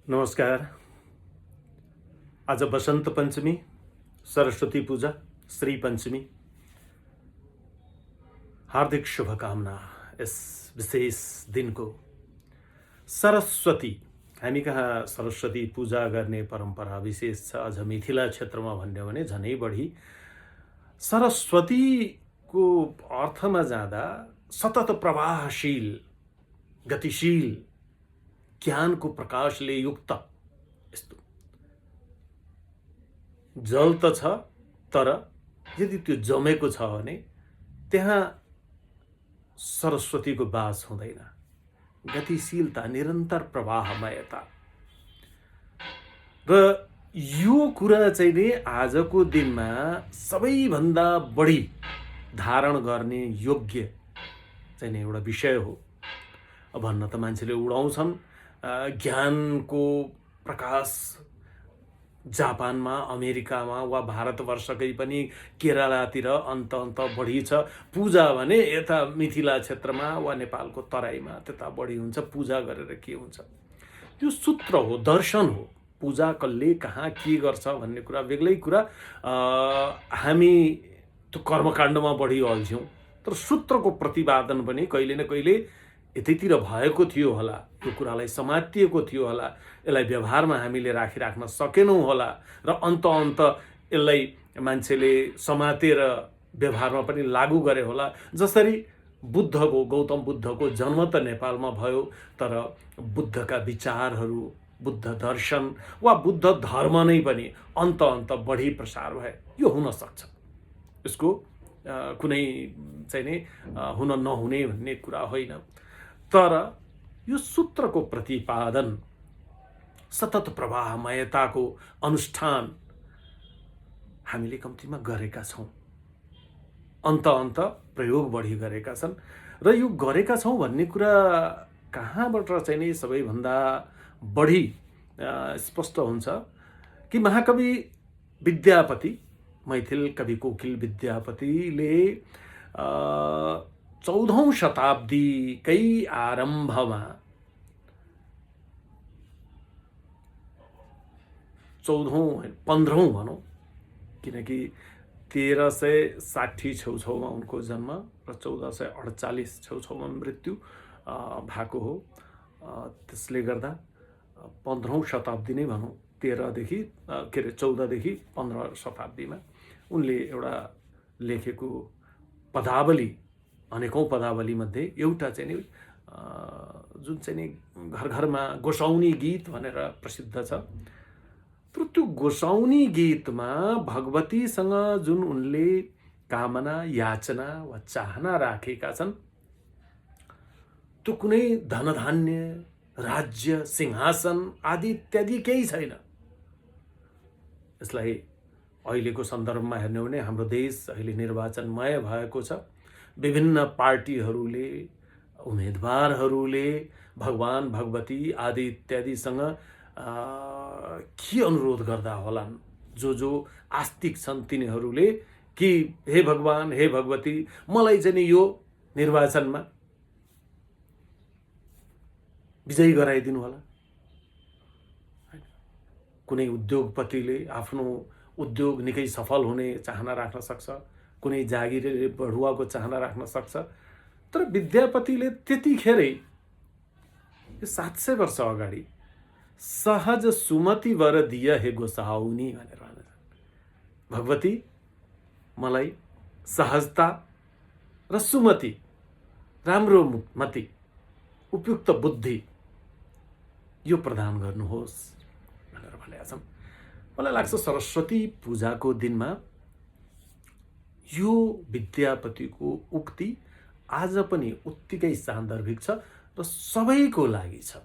नमस्कार। आज बसन्त पञ्चमी, सरस्वती पूजा, श्री पञ्चमी। हार्दिक शुभकामना यस विशेष दिनको। सरस्वती, हामी कहाँ सरस्वती पूजा गर्ने परम्परा विशेष छ। अझ मिथिला क्षेत्रमा भन्यो भने झनै बढी। सरस्वतीको अर्थमा जाँदा सतत प्रवाहशील, गतिशील, ज्ञानको प्रकाशले युक्त यस्तो जल त छ, तर यदि त्यो जमेको छ भने त्यहाँ सरस्वतीको बास हुँदैन। गतिशीलता, निरन्तर प्रवाहमयता। र यो कुरा चाहिँ नि आजको दिनमा सबैभन्दा बढी धारण गर्ने योग्य चाहिँ नि एउटा विषय हो। भन्न त मान्छेले उडाउँछन्, ज्ञानको प्रकाश जापानमा, अमेरिकामा वा भारतवर्षकै पनि केरलातिर अन्त बढी छ। पूजा भने यता मिथिला क्षेत्रमा वा नेपालको तराईमा त्यता बढी हुन्छ। पूजा गरेर के हुन्छ? त्यो सूत्र हो, दर्शन हो। पूजा कसले कहाँ के गर्छ भन्ने कुरा बेग्लै कुरा। हामी त्यो कर्मकाण्डमा बढी अल्झ्यौँ, तर सूत्रको प्रतिपादन पनि कहिले न कहिले यतैतिर भएको थियो होला। यो कुरालाई समातिएको थियो होला। यसलाई व्यवहारमा हामीले राखिराख्न सकेनौँ होला र अन्त यसलाई मान्छेले समातेर व्यवहारमा पनि लागू गरे होला। जसरी गौतम बुद्धको जन्म त नेपालमा भयो, तर बुद्धका विचारहरू, बुद्ध दर्शन वा बुद्ध धर्म नै पनि अन्त बढी प्रसार भए। यो हुन सक्छ। यसको कुनै चाहिँ नि हुन नहुने भन्ने कुरा होइन। तर यो सूत्रको प्रतिपादन, सतत प्रवाहमयताको अनुष्ठान हामीले कम्तीमा गरेका छौँ। अन्त प्रयोग बढी गरेका छन् र यो गरेका छौँ भन्ने कुरा कहाँबाट चाहिँ नि सबैभन्दा बढी स्पष्ट हुन्छ कि महाकवि विद्यापति, मैथिल कवि कोकिल विद्यापतिले 14औं शताब्दीकै आरम्भमा 15औं भनौँ, किनकि 1360 छेउछाउमा उनको जन्म र 1448 छेउछाउमा मृत्यु भएको हो। त्यसले गर्दा 15औं शताब्दी नै भनौँ, 14 देखि 15 शताब्दीमा उनले एउटा लेखेको पदावली, अनेकौं पदावलीमध्ये एउटा चाहिँ नि जुन चाहिँ नि घर घरमा गोसाउनी गीत भनेर प्रसिद्ध छ। तर त्यो गोसाउनी गीतमा भगवतीसँग जुन उनले कामना, याचना वा चाहना राखेका छन्, त्यो कुनै धनधान्य, राज्य, सिंहासन आदि इत्यादि केही छैन। यसलाई अहिलेको सन्दर्भमा हेर्ने हो भने हाम्रो देश अहिले निर्वाचनमय भएको छ। विभिन्न पार्टीहरूले, उम्मेदवारहरूले भगवान, भगवती आदि इत्यादिसँग के अनुरोध गर्दा होलान्? जो आस्तिक छन् तिनीहरूले कि हे भगवान, हे भगवती, मलाई चाहिँ नि यो निर्वाचनमा विजयी गराइदिनु होला। कुनै उद्योगपतिले आफ्नो उद्योग निकै सफल हुने चाहना राख्न सक्छ, कुनै जागिरले बढुवाको चाहना राख्न सक्छ। तर विद्यापतिले त्यतिखेरै 700 वर्ष अगाडि सहज सुमति वर दिय हे गोसाउनी भनेर भन्छ। भगवती, मलाई सहजता र सुमति, राम्रो मति, उपयुक्त बुद्धि यो प्रदान गर्नुहोस् भनेर भनेका छन्। मलाई लाग्छ सरस्वती पूजाको दिनमा यो विद्यापतिको उक्ति आज पनि उत्तिकै सान्दर्भिक छ र सबैको लागि छ।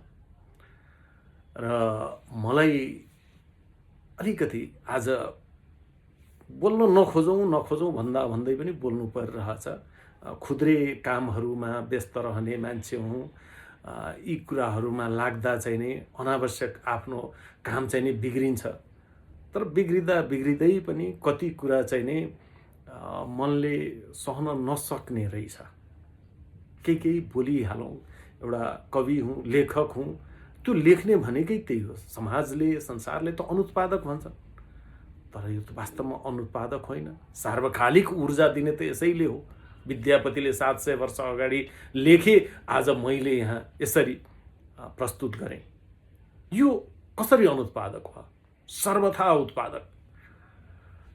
र मलाई अलिकति आज बोल्न नखोजौँ भन्दै पनि बोल्नु परिरहेछ। खुद्रे कामहरूमा व्यस्त रहने मान्छे हुँ। यी कुराहरूमा लाग्दा चाहिँ नि अनावश्यक आफ्नो काम चाहिँ नि बिग्रिन्छ। तर बिग्रिँदै पनि कति कुरा चाहिँ नि मनले सहन नसक्ने रहेछ। केही बोलिहालौँ। एउटा कवि हुँ, लेखक हुँ, त्यो लेख्ने भनेकै त्यही हो। समाजले संसारले त अनुत्पादक भन्छन्, तर यो त वास्तवमा अनुत्पादक होइन। सार्वकालिक ऊर्जा दिने त यसैले हो। विद्यापतिले 700 वर्ष अगाडि लेखे, आज मैले यहाँ यसरी प्रस्तुत गरेँ। यो कसरी अनुत्पादक भयो? सर्वथा उत्पादक।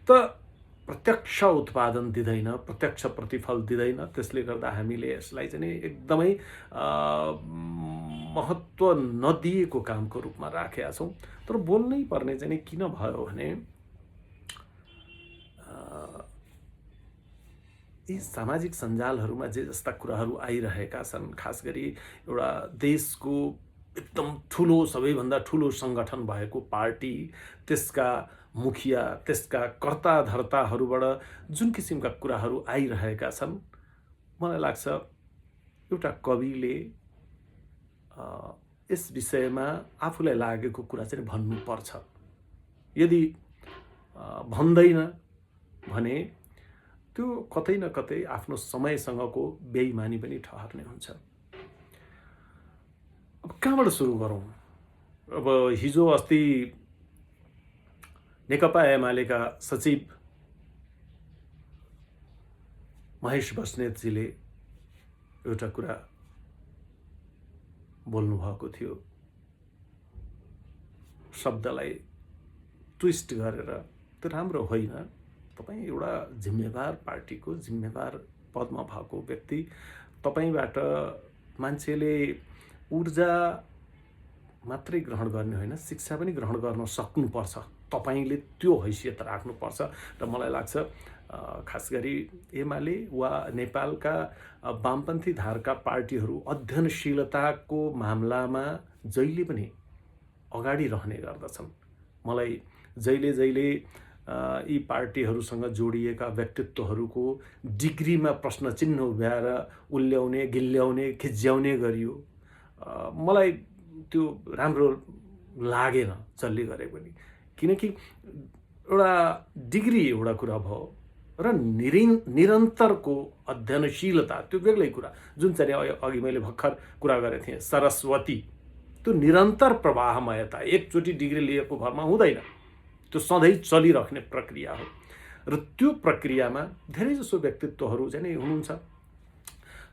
त प्रत्यक्ष उत्पादन दिँदैन, प्रत्यक्ष प्रतिफल दिँदैन। त्यसले गर्दा हामीले यसलाई चाहिँ एकदमै महत्त्व नदिएको कामको रूपमा राखेका छौँ। तर बोल्नै पर्ने चाहिँ किन भयो भने यी सामाजिक सञ्जालहरूमा जे जस्ता कुराहरू आइरहेका छन्, खास गरी एउटा देशको एकदम ठुलो, सबैभन्दा ठुलो सङ्गठन भएको पार्टी, त्यसका मुखिया, त्यसका कर्ता धर्ताहरूबाट जुन किसिमका कुराहरू आइरहेका छन्, मलाई लाग्छ एउटा कविले यस विषयमा आफूलाई लागेको कुरा चाहिँ भन्नुपर्छ। यदि भन्दैन भने त्यो कतै न कतै आफ्नो समयसँगको बेइमानी पनि ठहर्ने हुन्छ। अब कहाँबाट सुरु गरौँ? अब हिजो अस्ति नेकपा एमालेका सचिव महेश बस्नेतजीले एउटा कुरा बोल्नुभएको थियो, शब्दलाई ट्विस्ट गरेर। त्यो राम्रो होइन। तपाईँ एउटा जिम्मेवार पार्टीको जिम्मेवार पदमा भएको व्यक्ति, तपाईँबाट मान्छेले ऊर्जा मात्रै ग्रहण गर्ने होइन, शिक्षा पनि ग्रहण गर्न सक्नुपर्छ। तपाईले त्यो हैसियत राख्नुपर्छ। र मलाई लाग्छ खास गरी एमाले वा नेपालका वामपन्थी धारका पार्टीहरू अध्ययनशीलताको मामलामा जहिले पनि अगाडि रहने गर्दछन्। मलाई जहिले जहिले यी पार्टीहरूसँग जोडिएका व्यक्तित्वहरूको डिग्रीमा प्रश्न चिन्ह उभ्याएर उल्ल्याउने, गिल्ल्याउने, खिज्याउने गरियो, मलाई त्यो राम्रो लागेन जसले गरे पनि। किनकि एउटा डिग्री एउटा कुरा भयो र निरन्तरको अध्ययनशीलता त्यो बेग्लै कुरा। जुन चाहिँ अघि मैले भर्खर कुरा गरेको थिएँ, सरस्वती, त्यो निरन्तर प्रवाहमयता एकचोटि डिग्री लिएको भरमा हुँदैन। त्यो सधैँ चलिराख्ने प्रक्रिया हो। र त्यो प्रक्रियामा धेरैजसो व्यक्तित्वहरू चाहिँ हुनुहुन्छ।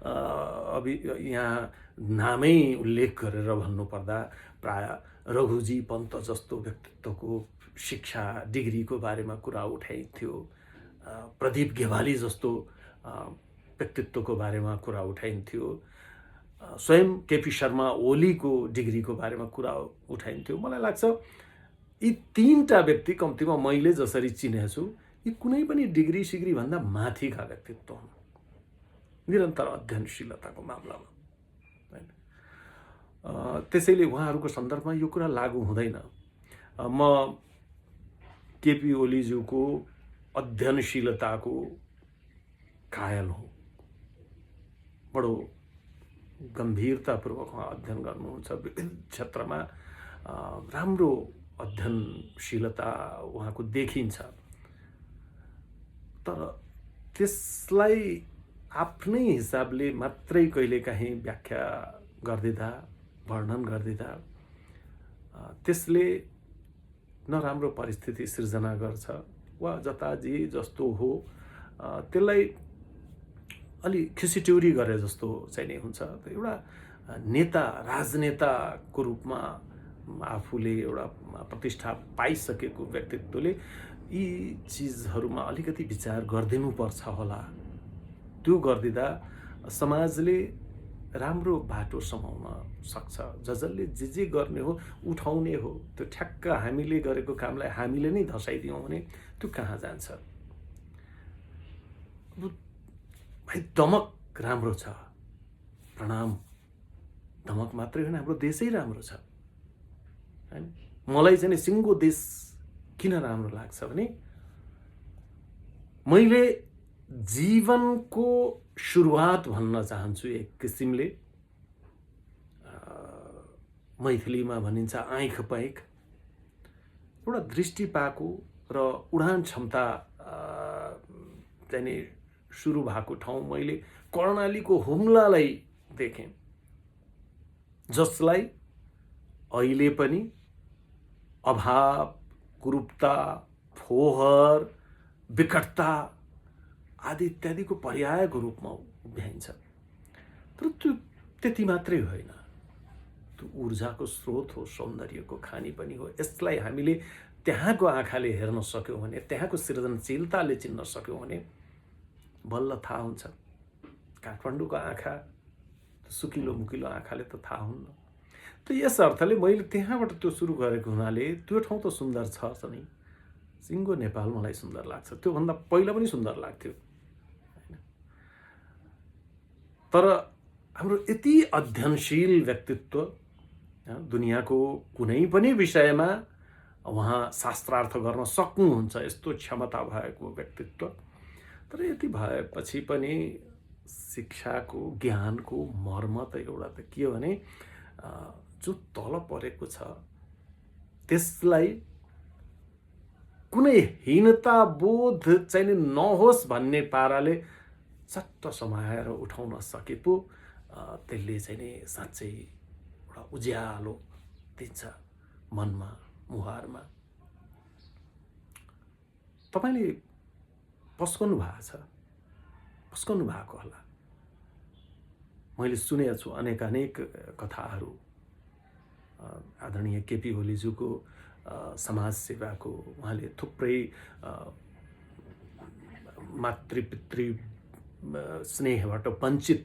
अब यहाँ नामै उल्लेख गरेर भन्नुपर्दा प्राय रघुजी पन्त जस्तो व्यक्तित्वको शिक्षा डिग्रीको बारेमा कुरा उठाइन्थ्यो। प्रदीप गेवाली जस्तो व्यक्तित्वको बारेमा कुरा उठाइन्थ्यो। स्वयं केपी शर्मा ओलीको डिग्रीको बारेमा कुरा उठाइन्थ्यो। मलाई लाग्छ यी तीनटा व्यक्ति कम्तीमा मैले जसरी चिनेको छु, यी कुनै पनि डिग्री सिग्री भन्दा माथिका व्यक्तित्व हुन् निरन्तर अध्ययनशीलताको मामलामा। त्यसैले उहाँहरूको सन्दर्भमा यो कुरा लागू हुँदैन। म केपी ओलीज्यूको अध्ययनशीलताको कायल हुँ। बडो गम्भीरतापूर्वक उहाँ अध्ययन गर्नुहुन्छ। विभिन्न क्षेत्रमा राम्रो अध्ययनशीलता उहाँको देखिन्छ। तर त्यसलाई आफ्नै हिसाबले मात्रै कहिलेकाहीँ व्याख्या गरिदिँदा, वर्णन गरिदिँदा त्यसले नराम्रो परिस्थिति सिर्जना गर्छ वा जता जे जस्तो हो त्यसलाई अलि खिसिट्युरी गरे जस्तो चाहिँ नै हुन्छ। एउटा नेता, राजनेताको रूपमा आफूले एउटा प्रतिष्ठा पाइसकेको व्यक्तित्वले यी चिजहरूमा अलिकति विचार गरिदिनुपर्छ होला। त्यो गरिदिँदा समाजले राम्रो बाटो समाउन सक्छ। जसले जे गर्ने हो उठाउने हो, त्यो ठ्याक्क हामीले गरेको कामलाई हामीले नै धसाइदियौँ भने त्यो कहाँ जान्छ? भाइ दमक राम्रो छ, प्रणाम। दमक मात्रै होइन, हाम्रो देशै राम्रो छ हैन। मलाई चाहिँ सिङ्गो देश किन राम्रो लाग्छ भने मैले जीवनको सुरुवात भन्न चाहन्छु एक किसिमले। मैथिलीमा भनिन्छ आँख पैक। एउटा दृष्टि पाएको र उडान क्षमता चाहिँ सुरु भएको ठाउँ मैले कर्णालीको हुम्लालाई देखेँ, जसलाई अहिले पनि अभाव, कुरूपता, फोहर, विकटता आदि इत्यादिको पर्यायको रूपमा उभ्याइन्छ। तर त्यो त्यति मात्रै होइन, त्यो ऊर्जाको स्रोत हो, सौन्दर्यको खानी पनि हो। यसलाई हामीले त्यहाँको आँखाले हेर्न सक्यौँ भने, त्यहाँको सृजनशीलताले चिन्न सक्यौँ भने बल्ल थाहा हुन्छ। काठमाडौँको आँखा सुकिलो मुकिलो आँखाले त थाहा हुन्न। त यस अर्थले मैले त्यहाँबाट त्यो सुरु गरेको हुनाले त्यो ठाउँ त सुन्दर छ नै। सिङ्गो नेपाल मलाई सुन्दर लाग्छ, त्योभन्दा पहिला पनि सुन्दर लाग्थ्यो। तर हाम्रो यति अध्ययनशील व्यक्तित्व, दुनियाँको कुनै पनि विषयमा उहाँ शास्त्रार्थ गर्न सक्नुहुन्छ, यस्तो क्षमता भएको व्यक्तित्व। तर यति भएपछि पनि शिक्षाको, ज्ञानको मर्म त एउटा त के हो भने जो तल परेको छ त्यसलाई कुनै हीनता बोध चाहिँ नहोस् भन्ने पाराले चट्ट समाएर उठाउन सके पो त्यसले चाहिँ नि साँच्चै एउटा उज्यालो दिन्छ मनमा, मुहारमा। तपाईँले पस्कनु भएको होला। मैले सुनेको छु अनेक कथाहरू। आदरणीय केपी ओलीज्यूको समाज सेवाको, उहाँले थुप्रै मातृपितृ स्नेहबाट वञ्चित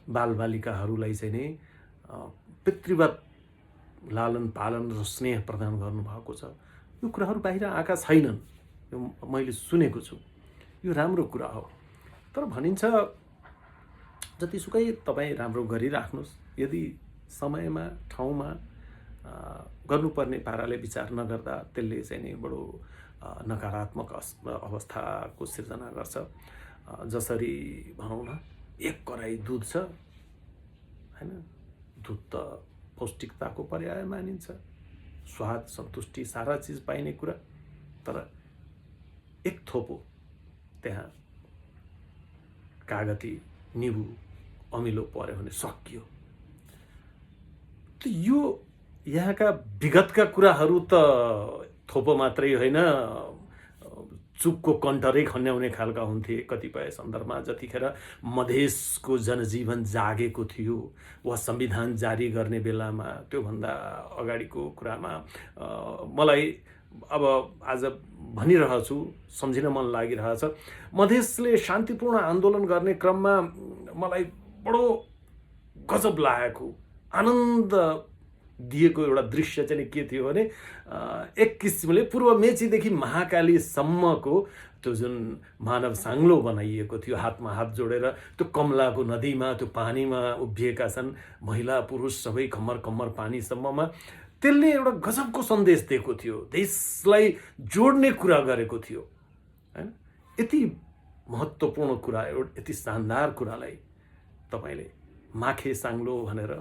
बालबालिकाहरूलाई चाहिँ नि पितृवत लालन पालन र स्नेह प्रदान गर्नुभएको छ। यो कुराहरू बाहिर आएका छैनन्, यो मैले सुनेको छु। यो राम्रो कुरा हो। तर भनिन्छ जतिसुकै तपाईँ राम्रो गरिराख्नुहोस्, यदि समयमा ठाउँमा गर्नुपर्ने पाराले विचार नगर्दा त्यसले चाहिँ नि बडो नकारात्मक अवस्थाको सिर्जना गर्छ। जसरी भनौँ न, एक कराई दुध छ हैन, दुध त पौष्टिकताको पर्याय मानिन्छ, स्वाद, सन्तुष्टि, सारा चिज पाइने कुरा। तर एक थोपो त्यहाँ कागती, निबु, अमिलो पर्यो भने सकियो। त यो यहाँका विगतका कुराहरू त थोपो मात्रै होइन, चुपको कन्टरै खन्याउने खालका हुन्थे कतिपय सन्दर्भमा। जतिखेर मधेसको जनजीवन जागेको थियो वा संविधान जारी गर्ने बेलामा, त्योभन्दा अगाडिको कुरामा मलाई अब आज भनिरहेछु, सम्झिन मन लागिरहेछ। मधेसले शान्तिपूर्ण आन्दोलन गर्ने क्रममा मलाई बडो गजब लागेको, आनन्द दिएको एउटा दृश्य चाहिँ के थियो भने, एक किसिमले पूर्व मेचीदेखि महाकालीसम्मको त्यो जुन मानव साङ्लो बनाइएको थियो, हातमा हात जोडेर त्यो कमलाको नदीमा, त्यो पानीमा उभिएका छन् महिला पुरुष सबै, कम्मर कम्मर पानीसम्ममा। त्यसले एउटा गजबको सन्देश दिएको थियो, देशलाई जोड्ने कुरा गरेको थियो हैन। यति महत्त्वपूर्ण कुरा, एउटा यति शानदार कुरालाई तपाईँले माखे साङ्लो भनेर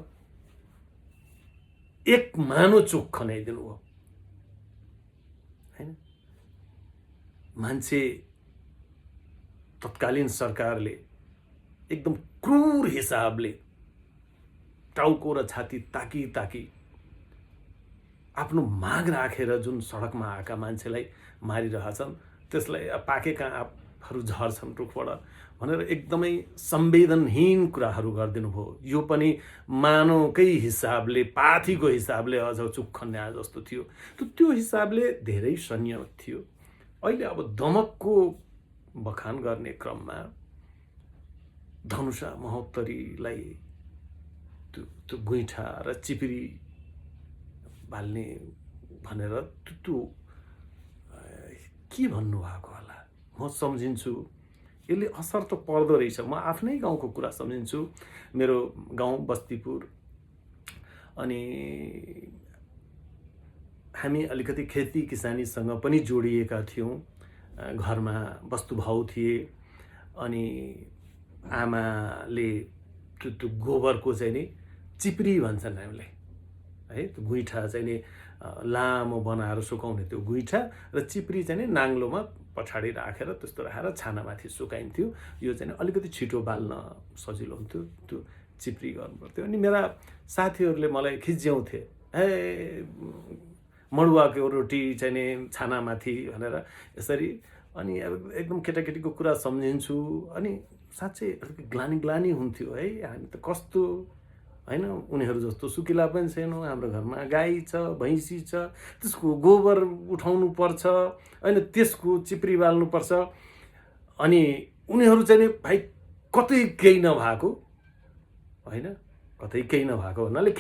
एक मानो चोक खनाइदिनु हो हैन। मान्छे, तत्कालीन सरकारले एकदम क्रूर हिसाबले टाउको र छाती ताकी आफ्नो माग राखेर जुन सडकमा आएका मान्छेलाई मारिरहेछन्, त्यसलाई पाकेका आँपहरू झर्छन् रुखबाट भनेर एकदमै संवेदनहीन कुराहरू गरिदिनु भयो। यो पनि मानवकै हिसाबले, पाथीको हिसाबले अझ चुक खन्या जस्तो थियो। त्यो हिसाबले धेरै संयम थियो। अहिले अब दमकको बखान गर्ने क्रममा धनुषा महोत्तरीलाई त्यो गुइठा र चिपिरी बाल्ने भनेर त्यो के भन्नुभएको होला, म सम्झिन्छु। यसले असर त पर्दो रहेछ। म आफ्नै गाउँको कुरा सम्झिन्छु। मेरो गाउँ बस्तीपुर, अनि हामी अलिकति खेती किसानीसँग पनि जोडिएका थियौँ। घरमा वस्तुभाउ थिए, अनि आमाले त्यो गोबरको चाहिँ नि चिप्री भन्छन् हामीलाई है, त्यो गुइठा चाहिँ नि लामो बनाएर सुकाउने त्यो गुइठा र चिप्री चाहिँ नि नाङ्लोमा पछाडि राखेर त्यस्तो राखेर छानामाथि सुकाइन्थ्यो। यो चाहिँ अलिकति छिटो बाल्न सजिलो हुन्थ्यो, त्यो चिप्री गर्नुपर्थ्यो। अनि मेरा साथीहरूले मलाई खिज्याउँथे मडुवाको रोटी चाहिँ नि छानामाथि भनेर यसरी। अनि अब एकदम केटाकेटीको कुरा सम्झिन्छु। अनि साँच्चै अलिक ग्लानी हुन्थ्यो है, हामी त कस्तो होइन, उनीहरू जस्तो सुकिला पनि छैनौँ। हाम्रो घरमा गाई छ, भैँसी छ, त्यसको गोबर उठाउनु पर्छ, होइन, त्यसको चिप्री बाल्नुपर्छ। अनि उनीहरू चाहिँ नि भाइ कतै केही नभएको होइन, कतै केही नभएको हुनाले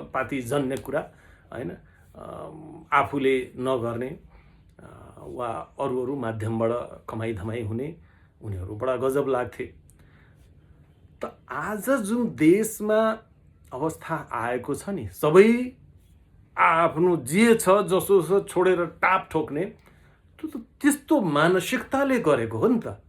पाती जन्ने कुरा होइन, आफूले नगर्ने वा अरू माध्यमबाट कमाइ धमाइ हुने, उनीहरू बडा गजब लाग्थे। त आज जुन देशमा अवस्था आएको छ नि, सबै आफ्नो जे छ जसो छ छोडेर टाप ठोक्ने, त्यो त त्यस्तो मानसिकताले गरेको हो नि त।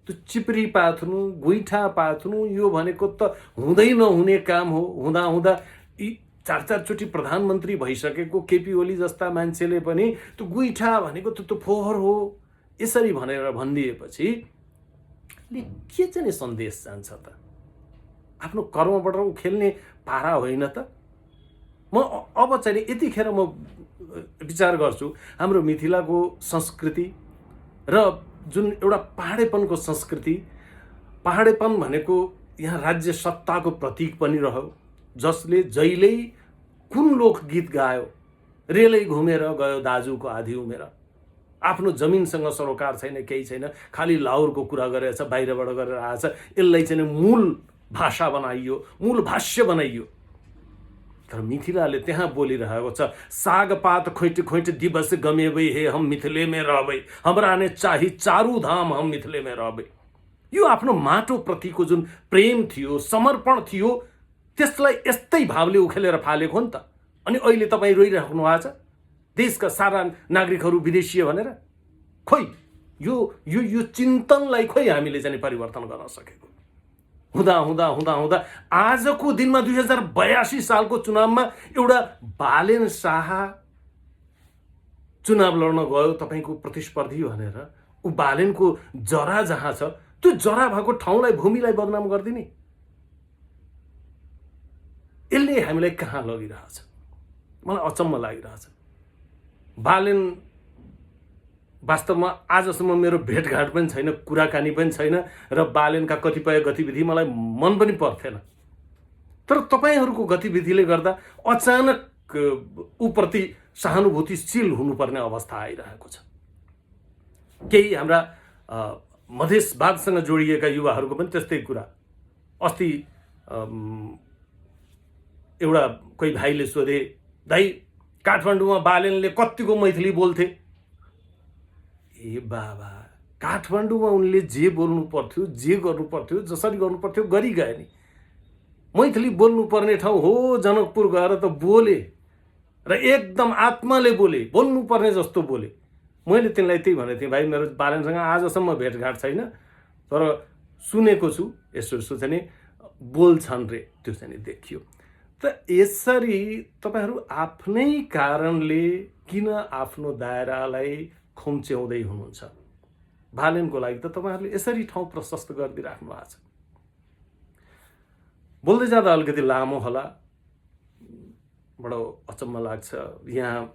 त्यो चिप्री पाथ्नु, गुइठा पाथ्नु, यो भनेको त हुँदै नहुने काम हो। हुँदा यी 4 चोटि प्रधानमन्त्री भइसकेको केपी ओली जस्ता मान्छेले पनि त्यो गुइठा भनेको त्यो फोहोर हो यसरी भनेर भनिदिएपछि के चाहिँ नि सन्देश जान्छ त? आफ्नो कर्मबाट उखेल्ने पारा होइन त। म अब चाहिँ नि यतिखेर म विचार गर्छु, हाम्रो मिथिलाको संस्कृति र जुन एउटा पहाडेपनको संस्कृति, पहाडेपन भनेको यहाँ राज्य सत्ताको प्रतीक पनि रह्यो, जसले जहिल्यै कुन लोकगीत गायो, रेलै घुमेर गयो दाजुको आधी उमेर, आफ्नो जमिनसँग सरोकार छैन, केही छैन, खालि लाउरको कुरा गरेछ, बाहिरबाट गरेर आएछ, यसलाई चाहिँ मूल भाषा बनाइयो, मूल भाष्य बनाइयो। तर मिथिलाले त्यहाँ बोलिरहेको छ, सागपात खोइट खोइट दिवस गमेबै हे हम मिथिले में रहबै, हमरा ने चाही चारू धाम हम मिथिले में रहबै। यो आफ्नो माटो प्रतिको जुन प्रेम थियो, समर्पण थियो, त्यसलाई यस्तै भावले उखेलेर फालेको हो नि त। अनि अहिले तपाईँ रोइराख्नु भएको छ देशका सारा नागरिकहरू विदेशीय भनेर। खोइ यो यो यो चिन्तनलाई खोइ हामीले चाहिँ परिवर्तन गर्न सकेको। हुँदा आजको दिनमा 2082 सालको चुनावमा एउटा बालेन शाह चुनाव लड्न गयो तपाईँको प्रतिस्पर्धी भनेर, ऊ बालेनको जरा जहाँ छ त्यो जरा भएको ठाउँलाई, भूमिलाई बदनाम गरिदिने, यसले हामीलाई कहाँ लगिरहेछ? मलाई अचम्म लागिरहेछ। बालेन वास्तवमा आजसम्म मेरो भेटघाट पनि छैन, कुराकानी पनि छैन, र बालेनका कतिपय गतिविधि मलाई मन पनि पर्थेन। तर तपाईँहरूको गतिविधिले गर्दा अचानक उप्रति सहानुभूतिशील हुनुपर्ने अवस्था आइरहेको छ। केही हाम्रा मधेसवादसँग जोडिएका युवाहरूको पनि त्यस्तै कुरा। अस्ति एउटा कोही भाइले सोधे, दाइ काठमाडौँमा बालेनले कतिको मैथिली बोल्थे? ए बाबा, काठमाडौँमा उनले जे बोल्नु पर्थ्यो, जे गर्नु पर्थ्यो, जसरी गर्नु पर्थ्यो गरी गए नि। मैथिली बोल्नु पर्ने ठाउँ हो जनकपुर गएर त बोले, र एकदम आत्माले बोले, बोल्नु पर्ने जस्तो बोले। मैले तिनलाई त्यही भनेको थिएँ, भाइ मेरो बालेनसँग आजसम्म भेटघाट छैन, तर सुनेको छु यसो यसो चाहिँ बोल्छन् रे, त्यो चाहिँ देखियो। त यसरी तपाईहरू आफ्नै कारणले किन आफ्नो दायरालाई खुम्च्याउँदै हुनुहुन्छ? बालेनको लागि त तपाईहरूले यसरी ठाउँ प्रशस्त गरिदिइराख्नु भएको छ। बोल्दै जाँदा अलिकति लामो होला, बडो अचम्म लाग्छ। यहाँ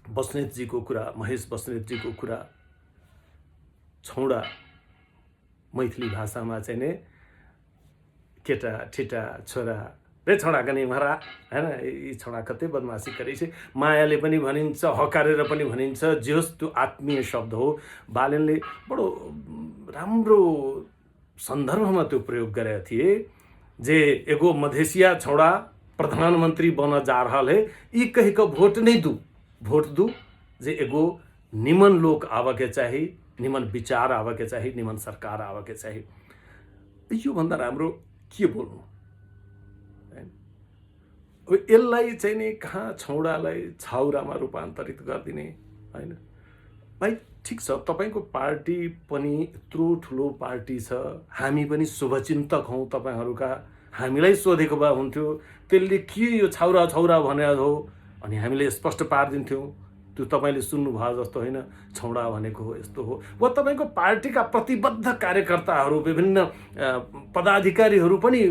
बस्नेतजीको कुरा, महेश बस्नेतजीको कुरा, छौडा मैथिली भाषामा चाहिँ नि केटा ठिटा छोरा रे छोडाका नि महारा हैन, यी छोडा कतै बदमासी गरेछ, मायाले पनि भनिन्छ, हकारेर पनि भनिन्छ, जे होस् त्यो आत्मीय शब्द हो। बालेनले बडो राम्रो सन्दर्भमा त्यो प्रयोग गरेका थिए, जे एगो मधेसिया छोडा प्रधानमंत्री बन जा रहा है, ई कही का वोट नहीं दू, वोट दू जे एगो निमन लोग आवे के चाहिए, निमन विचार आवे के चाहिए, निमन सरकार आवे के चाहिए। यो भन्दा राम्रो के बोल्नु? यसलाई चाहिँ नि कहाँ छौडालाई छाउरामा रूपान्तरित गरिदिने हैन। भाइ ठीक छ, तपाईको पार्टी पनि यत्रो ठुलो पार्टी छ, हामी पनि शुभचिन्तक हौं तपाईहरुका, हामीलाई सोधेको भए हुन्थ्यो त्यसले के यो छाउरा छौरा भनेको हो, अनि हामीले स्पष्ट पार्दिन्थ्यौं। त्यो तपाईले सुन्नु भयो जस्तो हैन, छौडा भनेको हो यस्तो हो। वा तपाईको पार्टीका प्रतिबद्ध कार्यकर्ताहरू, विभिन्न पदाधिकारीहरू पनि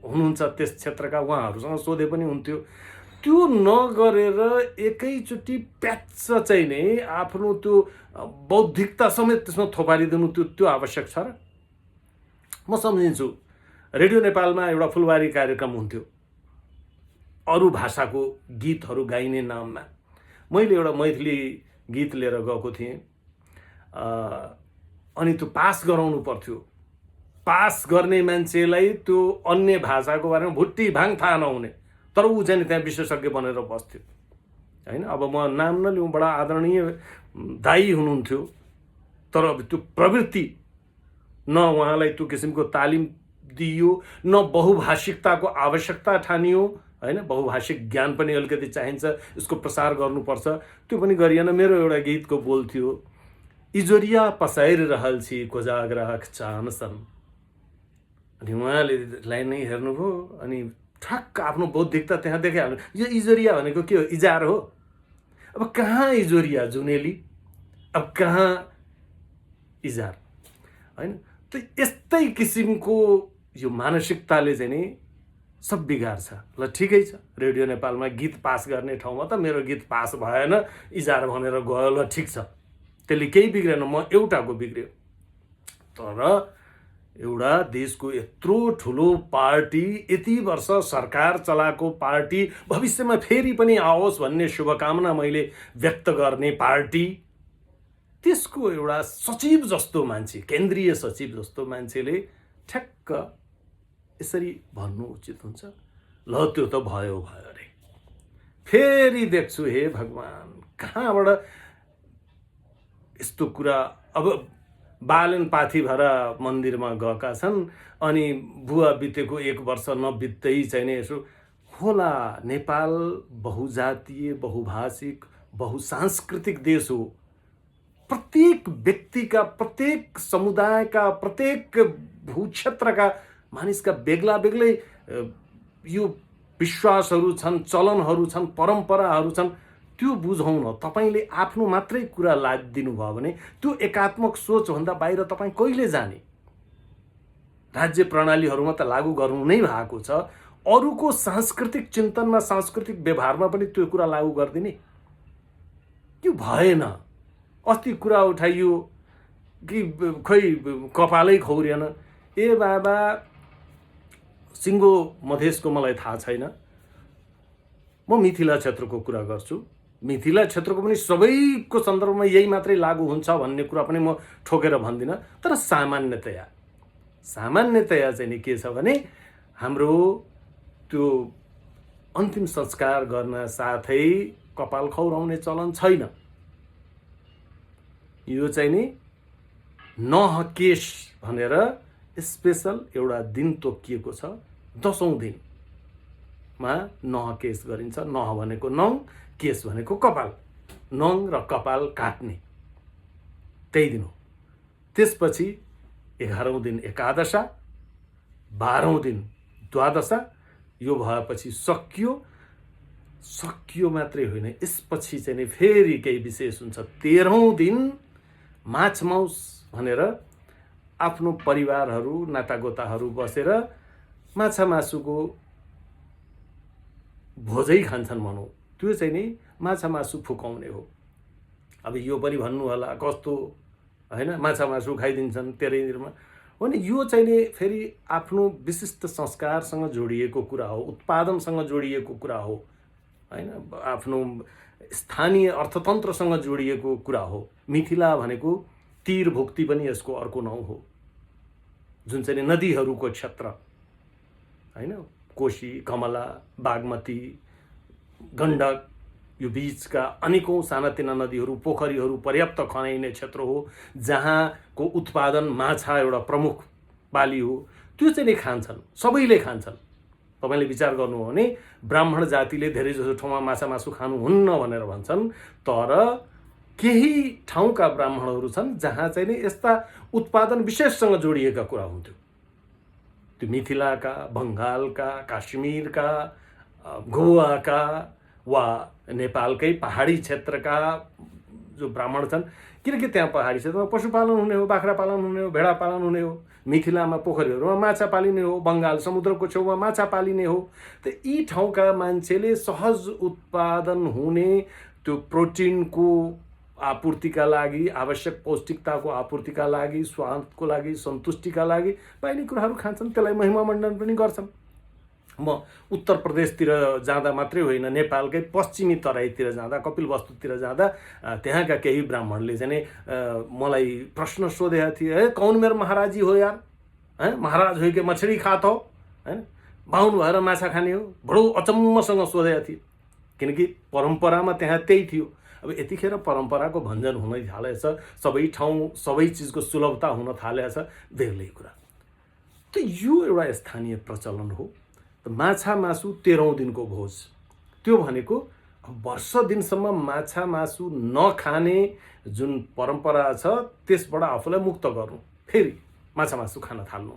हुनुहुन्छ त्यस क्षेत्रका, उहाँहरूसँग सोधे पनि हुन्थ्यो। त्यो नगरेर एकैचोटि प्याच्च चाहिँ नै आफ्नो त्यो बौद्धिकता समेत त्यसमा थोपारिदिनु त्यो आवश्यक छ र? म सम्झिन्छु, रेडियो नेपालमा एउटा फुलबारी कार्यक्रम हुन्थ्यो अरू भाषाको गीतहरू गाइने नाममा। मैले एउटा मैथिली गीत लिएर गएको थिएँ, अनि त्यो पास गराउनु पर्थ्यो। पास गर्ने मान्छेलाई त्यो अन्य भाषाको बारेमा भुट्टी भाङ थाहा नहुने, तर ऊ चाहिँ त्यहाँ विशेषज्ञ बनेर बस्थ्यो होइन। अब म नाम नलिउँ, बडा आदरणीय दाई हुनुहुन्थ्यो, तर अब त्यो प्रवृत्ति न उहाँलाई त्यो किसिमको तालिम दिइयो, न बहुभाषिकताको आवश्यकता ठानियो होइन। बहुभाषिक ज्ञान पनि अलिकति चाहिन्छ, यसको प्रसार गर्नुपर्छ, त्यो पनि गरिएन। मेरो एउटा गीतको बोल थियो, इजोरिया पसाइर रहल छी कोजाग्राहक चाहन्छन्। अनि उहाँले लाइन नै हेर्नुभयो, अनि ठक्क आफ्नो बौद्धिकता त्यहाँ देखाइहाल्नु। यो इजोरिया भनेको के हो? इजार हो। अब कहाँ इजोरिया जुनेली, अब कहाँ इजार होइन। त यस्तै किसिमको यो मानसिकताले चाहिँ नि सब बिगार्छ। ल ठिकै छ, रेडियो नेपालमा गीत पास गर्ने ठाउँमा त मेरो गीत पास भएन, इजार भनेर गयो, ल ठिक छ, त्यसले केही बिग्रेन, म एउटाको बिग्रियो। तर एउटा देशको यत्रो ठुलो पार्टी, यति वर्ष सरकार चलाएको पार्टी, भविष्यमा फेरि पनि आओस् भन्ने शुभकामना मैले व्यक्त गर्ने पार्टी, त्यसको एउटा सचिव जस्तो मान्छे, केन्द्रीय सचिव जस्तो मान्छेले ठ्याक्क यसरी भन्नु उचित हुन्छ? ल त्यो त भयो अरे। फेरि देख्छु, हे भगवान्, कहाँबाट यस्तो कुरा। अब बालन पाथी भएर मन्दिरमा गएका छन्, अनि बुवा बितेको 1 वर्ष नबित्दै चाहिँ नि यसो होला। नेपाल बहुजातीय, बहुभाषिक, बहुसांस्कृतिक देश हो। प्रत्येक व्यक्तिका, प्रत्येक समुदायका, प्रत्येक भूक्षेत्रका मानिसका बेग्ला बेग्लै यो विश्वासहरू छन्, चलनहरू छन्, परम्पराहरू छन्। त्यो बुझौँ न। तपाईँले आफ्नो मात्रै कुरा लादिदिनु भयो भने त्यो एकात्मक सोचभन्दा बाहिर तपाईँ कहिले जाने? राज्य प्रणालीहरूमा त लागू गर्नु नै भएको छ, अरूको सांस्कृतिक चिन्तनमा, सांस्कृतिक व्यवहारमा पनि त्यो कुरा लागू गरिदिने त्यो भएन। अस्ति कुरा उठाइयो कि खै कपालै खौरिएन। ए बाबा, सिङ्गो मधेसको मलाई थाहा छैन, म मिथिला क्षेत्रको कुरा गर्छु। मिथिला क्षेत्रको पनि सबैको सन्दर्भमा यही मात्रै लागू हुन्छ भन्ने कुरा पनि म ठोकेर भन्दिनँ, तर सामान्यतया चाहिँ नि के छ भने हाम्रो त्यो अन्तिम संस्कार गर्न साथै कपाल खौराउने चलन छैन। यो चाहिँ नि नहकेश भनेर स्पेशल एउटा दिन तोकिएको छ। 10औं दिनमा नहकेश गरिन्छ। नह भनेको नङ, केश भनेको कपाल। नङ र कपाल काट्ने त्यही दिन हो। त्यसपछि 11औं दिन एकादशा, 12औं दिन द्वादशा। यो भएपछि सकियो मात्रै होइन, यसपछि चाहिँ नि फेरि केही विशेष हुन्छ। 13औं दिन माछ माउस भनेर आफ्नो परिवारहरू, नातागोताहरू बसेर माछा मासुको भोजै खान्छन् भनौँ। त्यो चाहिँ नि माछा मासु फुकाउने हो। अब यो पनि भन्नु होला कस्तो होइन, माछा मासु खाइदिन्छन् 13 दिनमा हो नि। यो चाहिँ नि फेरि आफ्नो विशिष्ट संस्कारसँग जोडिएको कुरा हो, उत्पादनसँग जोडिएको कुरा हो होइन, आफ्नो स्थानीय अर्थतन्त्रसँग जोडिएको कुरा हो। मिथिला भनेको तीर भुक्ति पनि यसको अर्को नाउँ हो, जुन चाहिँ नदीहरूको क्षेत्र होइन। कोशी, कमला, बागमती, गण्डक, यो बीचका अनेकौं सानातिना नदीहरू, पोखरीहरू पर्याप्त खनाइने क्षेत्र हो, जहाँको उत्पादन माछा एउटा प्रमुख बाली हो। त्यो चाहिँ नि खान्छन्, सबैले खान्छन्। तपाईँले विचार गर्नु हो भने ब्राह्मण जातिले धेरै जसो ठाउँमा माछा मासु खानुहुन्न भनेर भन्छन्, तर केही ठाउँका ब्राह्मणहरू छन् जहाँ चाहिँ नि यस्ता उत्पादन विशेषसँग जोडिएका कुरा हुन्थ्यो। त्यो मिथिलाका, बङ्गालका, काश्मीरका, गोवाका वा नेपालकै पहाडी क्षेत्रका जो ब्राह्मण छन्, किनकि त्यहाँ पहाडी क्षेत्रमा पशुपालन हुने हो, बाख्रा पालन हुने हो, भेडा पालन हुने हो, मिथिलामा पोखरीहरूमा माछा पालिने हो, बङ्गाल समुद्रको छेउमा माछा पालिने हो। त यी ठाउँका मान्छेले सहज उत्पादन हुने त्यो प्रोटिनको आपूर्तिका लागि, आवश्यक पौष्टिकताको आपूर्तिका लागि, स्वादको लागि, सन्तुष्टिका लागि पाइने कुराहरू खान्छन्, त्यसलाई महिमा मण्डन पनि गर्छन्। म उत्तर प्रदेशतिर जाँदा मात्रै होइन, नेपालकै पश्चिमी तराईतिर जाँदा, कपिलवस्तुतिर जाँदा त्यहाँका केही ब्राह्मणले चाहिँ मलाई प्रश्न सोधेका थिए, है कौन मेरो महाराजी हो यार, है महाराज हो कि मछली खात हो, होइन बाहुन भएर माछा खाने हो, बडो अचम्मसँग सोधेका थिए। किनकि परम्परामा त्यहाँ त्यही थियो। अब यतिखेर परम्पराको भञ्जन हुन थालेछ, सबै ठाउँ सबै चिजको सुलभता हुन थालेछ, बेग्लै कुरा। त यो एउटा स्थानीय प्रचलन हो। माछा मासु 13औं दिनको भोज, त्यो भनेको वर्ष दिनसम्म माछा मासु नखाने जुन परम्परा छ त्यसबाट आफूलाई मुक्त गर्नु, फेरि माछा मासु खान थाल्नु।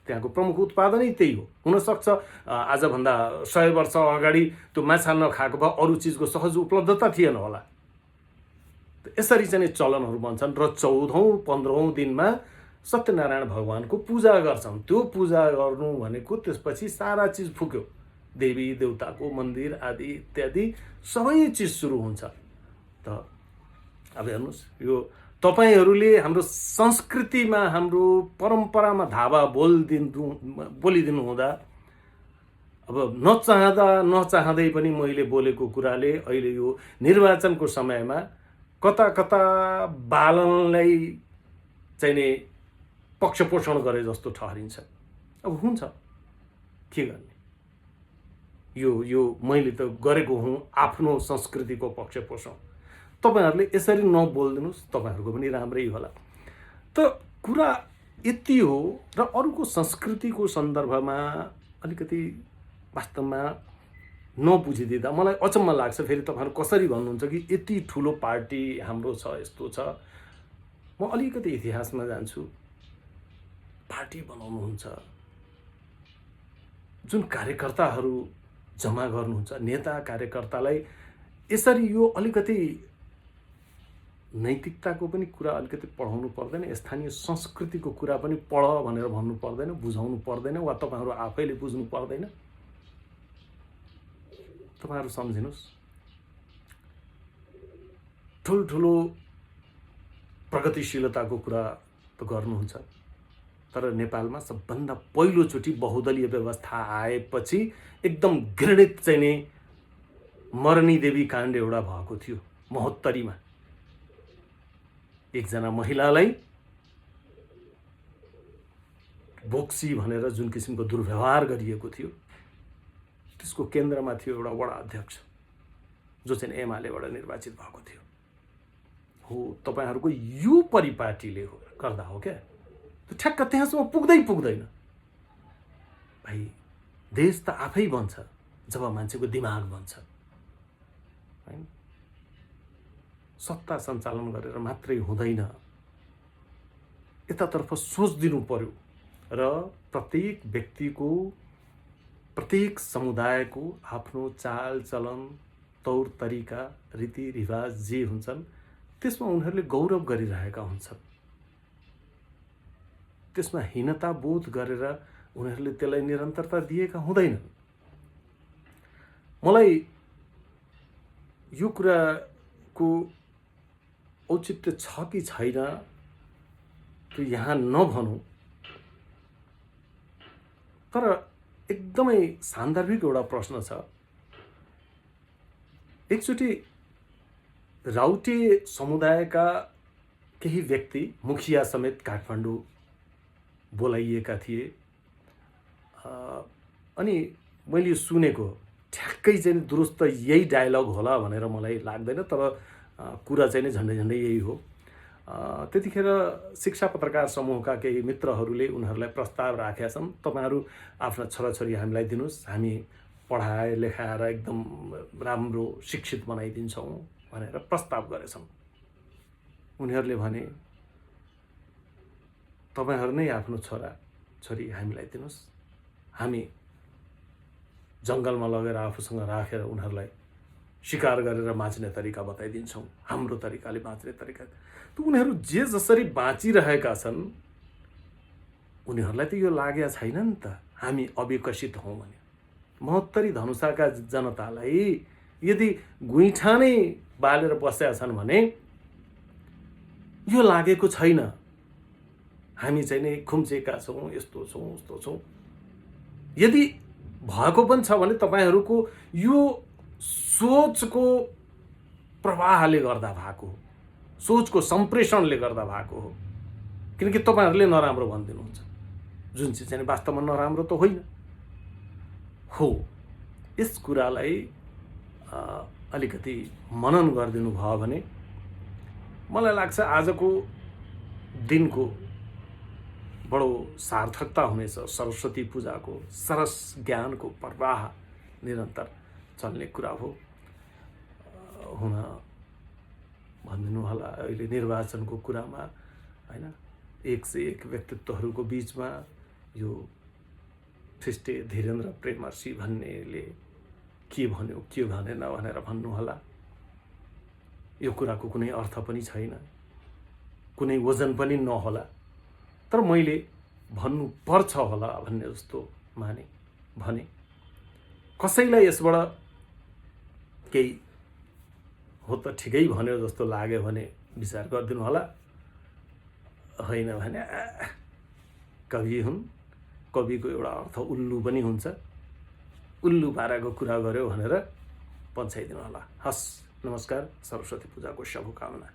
त्यहाँको प्रमुख उत्पादनै त्यही हो। हुनसक्छ आजभन्दा 100 वर्ष अगाडि त्यो माछा नखाएको भए अरू चिजको सहज उपलब्धता थिएन होला। यसरी चाहिँ चलनहरू बन्छन् र 14औं 15औं दिनमा सत्यनारायण भगवानको पूजा गर्छन्। त्यो पूजा गर्नु भनेको त्यसपछि सारा चिज फुक्यो, देवी देवताको मन्दिर आदि इत्यादि सबै चिज सुरु हुन्छ। त अब हेर्नुहोस्, यो तपाईहरूले हाम्रो संस्कृतिमा, हाम्रो परम्परामा धावा बोलिदिनु हुँदा, अब नचाहँदै पनि मैले बोलेको कुराले अहिले यो निर्वाचनको समयमा कता कता बालनलाई चाहिँ नि पक्षपोषण गरे जस्तो ठहरिन्छ। अब हुन्छ, के गर्ने? यो मैले त गरेको हुँ आफ्नो संस्कृतिको पक्षपोषण। तपाईहरूले यसरी नबोलिदिनुहोस्, तपाईँहरूको पनि राम्रै होला। त कुरा यति हो। र अरूको संस्कृतिको सन्दर्भमा अलिकति वास्तवमा नबुझिदिँदा मलाई अचम्म लाग्छ। फेरि तपाईँहरू कसरी भन्नुहुन्छ कि यति ठुलो पार्टी हाम्रो छ, यस्तो छ। म अलिकति इतिहासमा जान्छु। पार्टी बनाउनुहुन्छ, जुन कार्यकर्ताहरू जम्मा गर्नुहुन्छ, नेता कार्यकर्तालाई यसरी यो अलिकति नैतिकताको पनि कुरा अलिकति पढाउनु पर्दैन, स्थानीय संस्कृतिको कुरा पनि पढ भनेर भन्नु पर्दैन, बुझाउनु पर्दैन, वा तपाईँहरू आफैले बुझ्नु पर्दैन? तपाईँहरू सम्झिनुहोस्, ठुल्ठुलो प्रगतिशीलताको कुरा त गर्नुहुन्छ, तर नेपालमा सबभन्दा पहिलोचोटि बहुदलीय व्यवस्था आएपछि एकदम घृणित चाहिँ नि मरनी देवी काण्ड एउटा भएको थियो। महोत्तरीमा एकजना महिलालाई बोक्सी भनेर जुन किसिमको दुर्व्यवहार गरिएको थियो, त्यसको केन्द्रमा थियो एउटा वडा अध्यक्ष जो चाहिँ एमालेबाट निर्वाचित भएको थियो। हो, तपाईहरूको यो परिपाटीले हो गर्दा हो क्या? त्यो ठ्याक्क त्यहाँसम्म पुग्दैन। भाइ, देश त आफै बन्छ जब मान्छेको दिमाग बन्छ, हैन? सत्ता सञ्चालन गरेर मात्रै हुँदैन, यतातर्फ सोच दिनु पर्यो। र प्रत्येक व्यक्तिको, प्रत्येक समुदायको आफ्नो चाल चलन, तौर तरिका, रीतिरिवाज जे हुन्छन् त्यसमा उनीहरूले गौरव गरिरहेका हुन्छन्। त्यसमा हीनता बोध गरेर उनीहरूले त्यसलाई निरन्तरता दिएका हुँदैनन्। मलाई यो कुराको औचित्य छ कि छैन त्यो यहाँ नभनौँ, तर एकदमै सान्दर्भिक एउटा प्रश्न छ। एकचोटि राउटे समुदायका केही व्यक्ति, मुखिया समेत काठमाडौँ बोलाइएका थिए। अनि मैले सुनेको ठ्याक्कै चाहिँ दुरुस्त यही डायलग होला भनेर मलाई लाग्दैन, तर कुरा चाहिँ झन्डै यही हो। त्यतिखेर शिक्षा पत्रकार समूहका केही मित्रहरूले उनीहरूलाई प्रस्ताव राखेका छन्, तपाईहरू आफ्ना छोराछोरी हामीलाई दिनुहोस्, हामी पढाए लेखाएर एकदम राम्रो शिक्षित बनाइदिन्छौँ भनेर प्रस्ताव गरेछन्। उनीहरूले भने तपाईहरू नै आफ्नो छोरा छोरी हामीलाई दिनुहोस्, हामी जङ्गलमा लगेर आफूसँग राखेर उनीहरूलाई शिकार गरेर बाँच्ने तरिका बताइदिन्छौँ, हाम्रो तरिकाले बाँच्ने तरिका। त उनीहरू जे जसरी बाँचिरहेका छन् उनीहरूलाई त यो लागेको छैन नि त हामी अविकसित हौँ भने। महोत्तरी धनुषाका जनतालाई यदि गुइठा नै बालेर बसेका छन् भने यो लागेको छैन हामी चाहिँ नि खुम्चेका छौँ, यस्तो छौँ उस्तो छौँ। यदि भएको पनि छ भने तपाईँहरूको यो सोचको प्रवाहले गर्दा भएको हो, सोचको सम्प्रेषणले गर्दा भएको हो। किनकि तपाईँहरूले नराम्रो भनिदिनुहुन्छ, जुन चाहिँ चाहिँ वास्तवमा नराम्रो त होइन हो। यस कुरालाई अलिकति मनन गरिदिनु भयो भने मलाई लाग्छ आजको दिनको बडो सार्थकता हुनेछ। सरस्वती पूजाको सरस ज्ञानको प्रवाह निरन्तर चल्ने कुरा हो। हुन भनिदिनु होला अहिले निर्वाचनको कुरामा हैन, एक से एक व्यक्तित्वहरूको बीचमा यो फिस्टे धीरेन्द्र प्रेमर्षि भन्नेले के भन्यो के भनेन भनेर भन्नु होला। यो कुराको कुनै अर्थ पनि छैन, कुनै वजन पनि नहोला, तर मैले भन्नु पर्छ होला भन्ने जस्तो भने कसैलाई यसबाट केही हो त ठिकै भन्यो जस्तो लाग्यो भने विचार गरिदिनु होला। होइन भने कवि हुन्, कविको एउटा अर्थ उल्लु पनि हुन्छ, उल्लु पाराको कुरा गर्यो भनेर पन्छाइदिनु होला। हस्, नमस्कार। सरस्वती पूजाको शुभकामना।